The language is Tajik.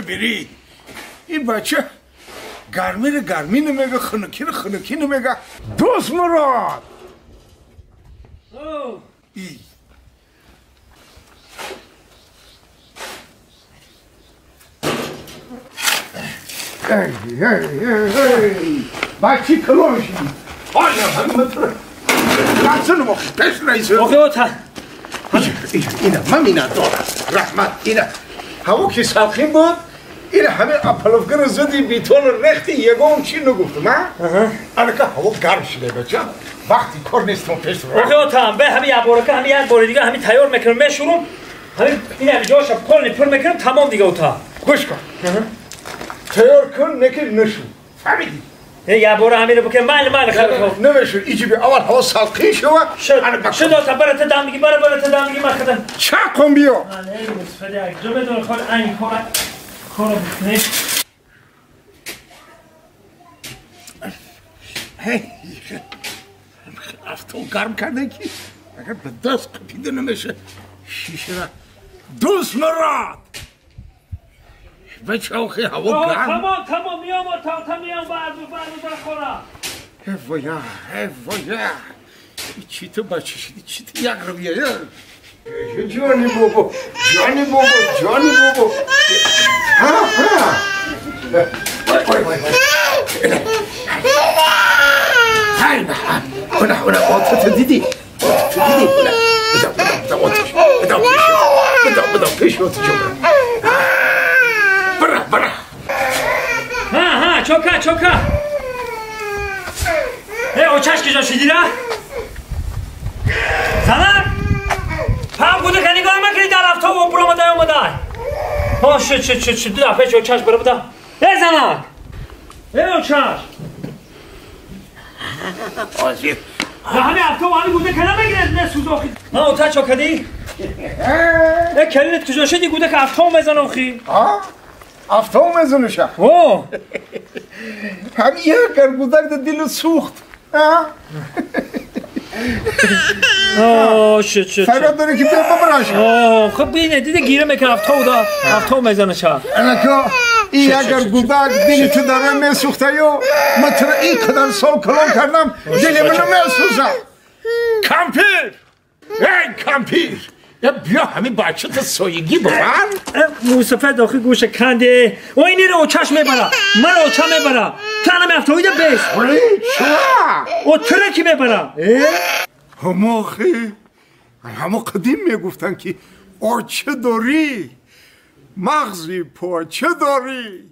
بری این بچه گرمی رو گرمی نمیگه خنکی رو خنکی نمیگه دوست مراد ای ای ای ای بچه کلون شدی آیا همه مطره لحظه نماخی پیش رئیسه اینا من اینا دارم رحمت اینا همون که سلخیم بود اینا همه اپلوفگر زدی بیتون رختی یگام چی نگفتم ها؟ الان که هوا گرم شده بچه وقتی کار نیستم پیش رو آخه آتام به همین یه باره که همین یک باره دیگه همین تیار میکنم میشورم همین این همین جاش کل پر میکنم تمام دیگه اوتا گوش کن تیار کن نکر نشو فهمیدی؟ یه باره همین رو بکنم مال خیلی خوب نمیشو ایجی بی اول هوا سلخی شوه شد آتا برات دم میگی برات دم میگی من خدم چه کن بیا ای مصفده جو بدون کار این کارو بکنه افتو گرم کرده که اگر به دست قپیده نمیشه شیشه را دوست مراد بچه آخه هوا گرم تمام میام تا میام بعد بخورم ای ویا چی تو بچه شدی چی تو یک رو بیایی جانی بابا جانی بابا جانی بابا ها ها وای وای وای های اونه اونه آتت دیدی آتت دیدی اونه بدا بدا آتش بدا پیش بدا بدا پیش آتش برا برا ها ها چوکا چوکا ای اوچش کجا شدی را زنم پام بوده که نگاه مکنی در افتاب و برآمده آمده ها شد شد شد شد دو دفعه اوچش برا بوده ای زنم ای اوچش آزیر همین افتاب همین بوده که نمیگیره نه سوز آخی ها اوتا چو کدی ای کلینت کجا شدی بوده که افتاب میزنه آخی ها افتاب میزنه شه او همین یک گودک دل سوخت ها آه شد شد فقط داره که بیا ببرش آه خب بینه دیده گیره میکنه افتاب دا افتاب میزنه چه انکا این اگر گودک دلی تو داره میسوخته یا من تو این قدر سال کلان کردم دل منو میسوزه کمپیر ای کمپیر بیا همین بچه تا سایگی ببر موسفه داخل گوش کنده و اینی رو اوچش میبره من اوچه میبره تو الان افتابیده بیس چرا؟ او ترکی میبره هماخی همه قدیم میگفتن که آچه داری مغزی پاچه داری.